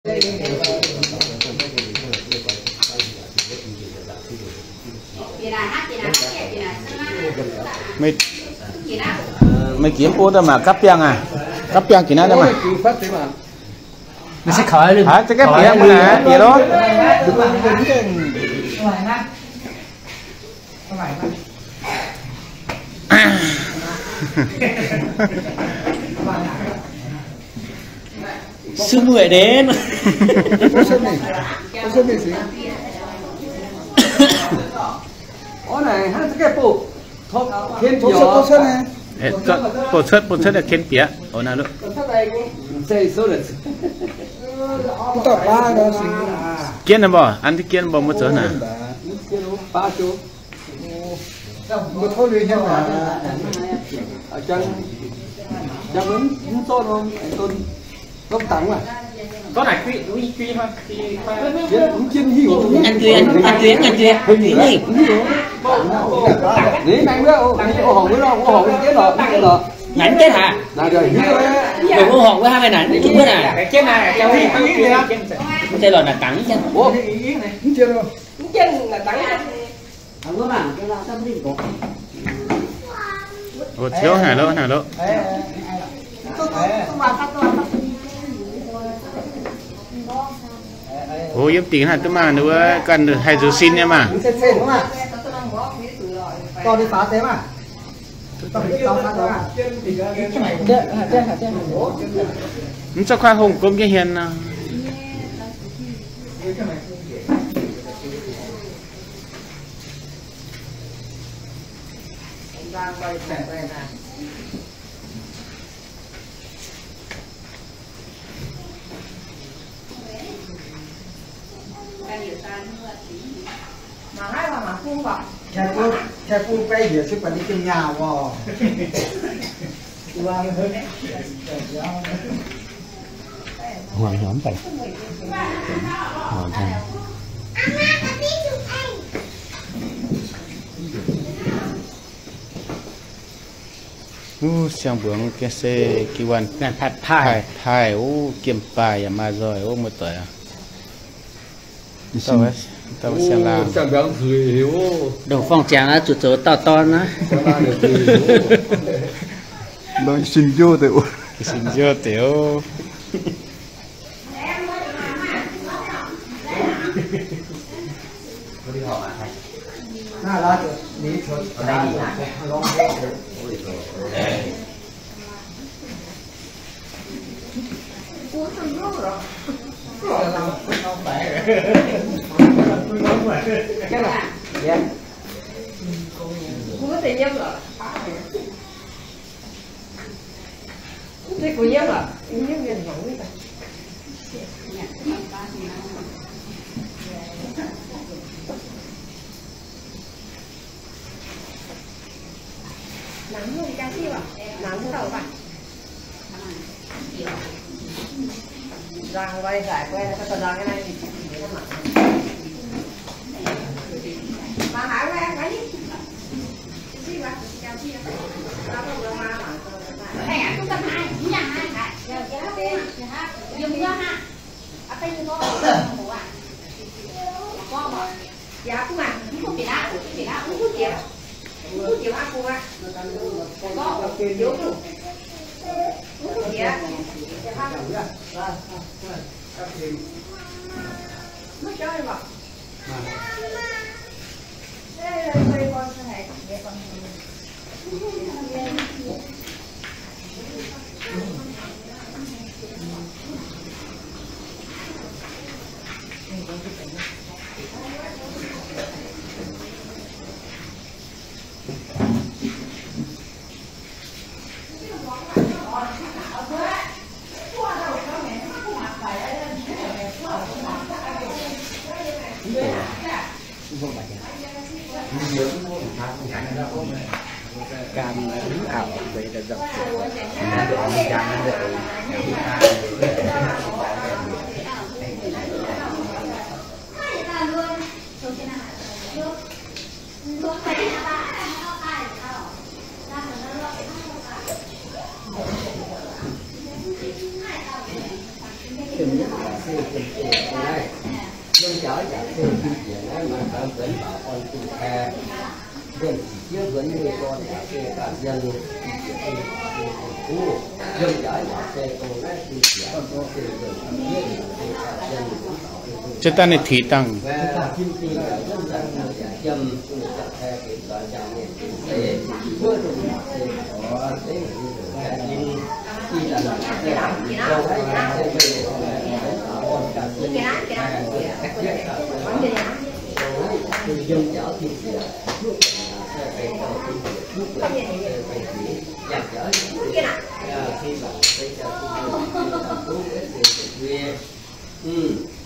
Meih, meih jiex mv bung daaih maah, gapv biangh aac? Gapv biangh jiex naaiv daaih maah? Haaix, za'gengh bieqc mbuo naaic bieqc lorqc. Sư muội đến. Bou cuotv, bou cuotv, kén bieqc. Ov, naaiv lu. Jienv naaiv mbuo, an jienv mbuo, mbuo zoux naaic. Ngắn kết hả? Ổ hỏng với hai mươi nắng, chụp bớt à? Mv tê lọt nà tắng chứ. Ov, ciouv haic lov, haic lov. Ov, yiem dingc haic duqv maah, ninh wuov ganh haih nzuqc sin nyei maah. Mv zorqv kuaaiv hungh gomv jienv hien nor. Huangx hnyangx mv baac huangx tanh. Wuov siang-mbuangz gengh se jiu-waanh taaih, taaih, wuov, jiem-baaih yaac maaih nzoih, wuov, muoz-doic aac. Dauh siang-laangh. Ndongc Forng ziangx aqv, zuqc zoux dauh dorn aqv. Sin njuov deix. Sin njuov deix. Cam ảo với là dòng. Ziex daaih ninh tuix dangh.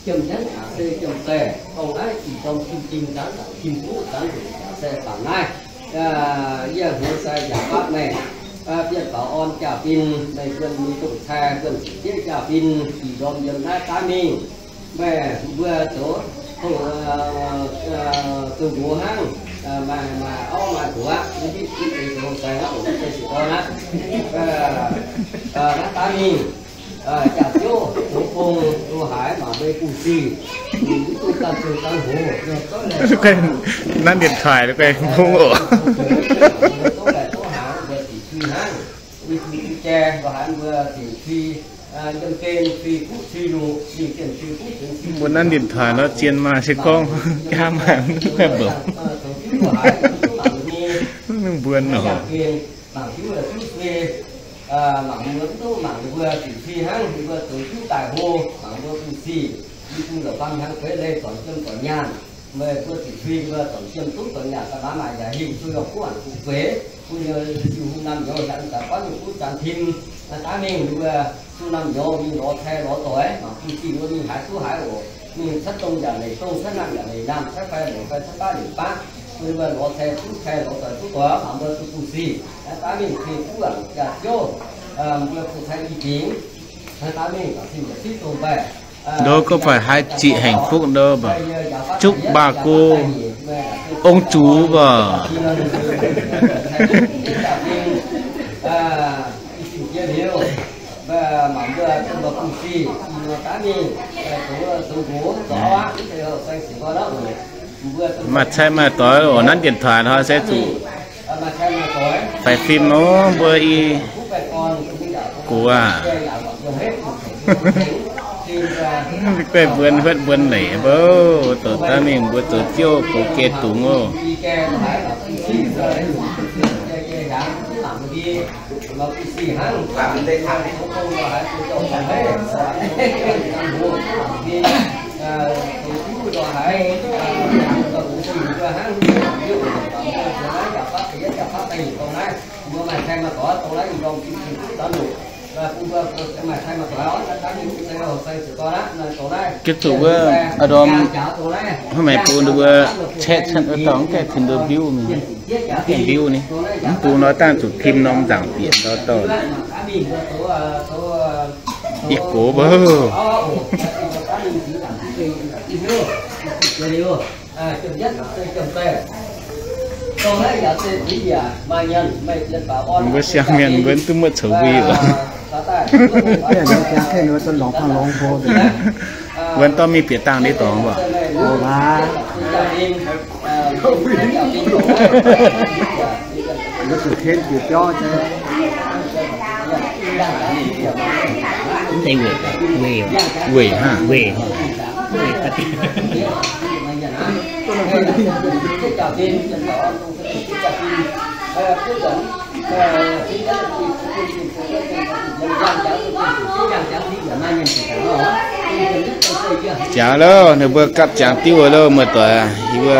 Jiem nyanv aac se jiem zaih, dongh naaiv ih ndorm jiem ding zanc, jiem buv zanc, se bangc naaiv. Yie hmuangx sai njaaux fatv meih, bienh faaux orn jaa-fin, meih mbuo mingh dongh cai mbuo ziqc jieqv jaa-fin, ih ndorm yiem naaiv daaih mingh. Meih mbuo zoux hungh, zoux nqox hnangv, maaih, maaih auv maaih nqox aqv, mv hiuv duqv zoux sai hnangv oc, se sic orn aqv. Naaiv daaih mingh, jaax-ziouv zoux gong, zoux haaix mangc meih bungx sic, mv duqv daan zoux daan hoc. Nanv điện thoại guai bung oc. Zoux laaic zoux hnaangx mbuo ziqc cui hnangv, mingh bungx jai mbuo haaix mbuo ziqc cui, yiem gen cui kuv cui lungh, mingh gen cui kuv cui cui. Mbuo nanv điện thoại nor zien maaih se gorngv jaa maaih mv duqv guai mbouc. Mbuo nor. Mangc hiuv la'kuqv suei, mangc mbuo mv duqv mangc ninh mbuo ziqc cui hnangv, ninh mbuo zoux hiuv daaih hlo, mangc mbuo bungx sic, yie bung la'fam hnyangx feix leih zornc jiem zornc nyaanh, meih mbuo ziqc cui mbuo zornc jiem duqv zornc nyaanh daaih maaiz maaih yaac hingh zuqc yaac buov guv feix, bun yie ziux hungh namh nyouz yaac daaih buatv nyungc buv zanc tim, daaih mingh ninh mbuo zuqc namh nyouz mingh lorz cai lorz doic, mangc bungx sic mbuo mingh haaix duqv haaix oc, mingh cuotv dongh yaac leic dongh, cuotv namh yaac leic namh, cuotv fai leic fai, cuotv baav leic baav, bun ninh mbuo lorz cai duqv cai lorz doic duqv doic, mangc mbuo zuqc bungx sic, daaih mingh cui buv jaax-ziouv, mbuo bungx cai i dingc, daaih mingh baac sin yaac siqv dongh baih. Ndo có phải hai chị hạnh phúc đâu mà. Chúc ba cô, ông chủ và maaih cai maaih doix oc, nanv điện thoại hnoi se zuqc faix fim nor mbuo i gox aac. Guai mbuonx huotv mbuonx leic mbuo, zoux daaih mingh mbuo zoux ziouv gox jai dungz oc. Kiv zuqc wuov, aa, ndorm hnoi maengx bun mbuo caeqv cuotv wuov dorngx gaengh tin nduov mbiuv mingh, gaengh mbiuv ni. Mv bung nor dangh zuqc tim norm nzaangc bieqc ndau dorh. Yie gox mbuo. Mbuo siang mienh mbuo duqv muoqv coux mbuo oc. Mbuo dorh mingh bieqc dangh ndeic dorngx mbuo. Weic, weic, weic, weic. Jangx loh, ninh mbuo gapv jangx diuv loh, muoz-doic, yie mbuo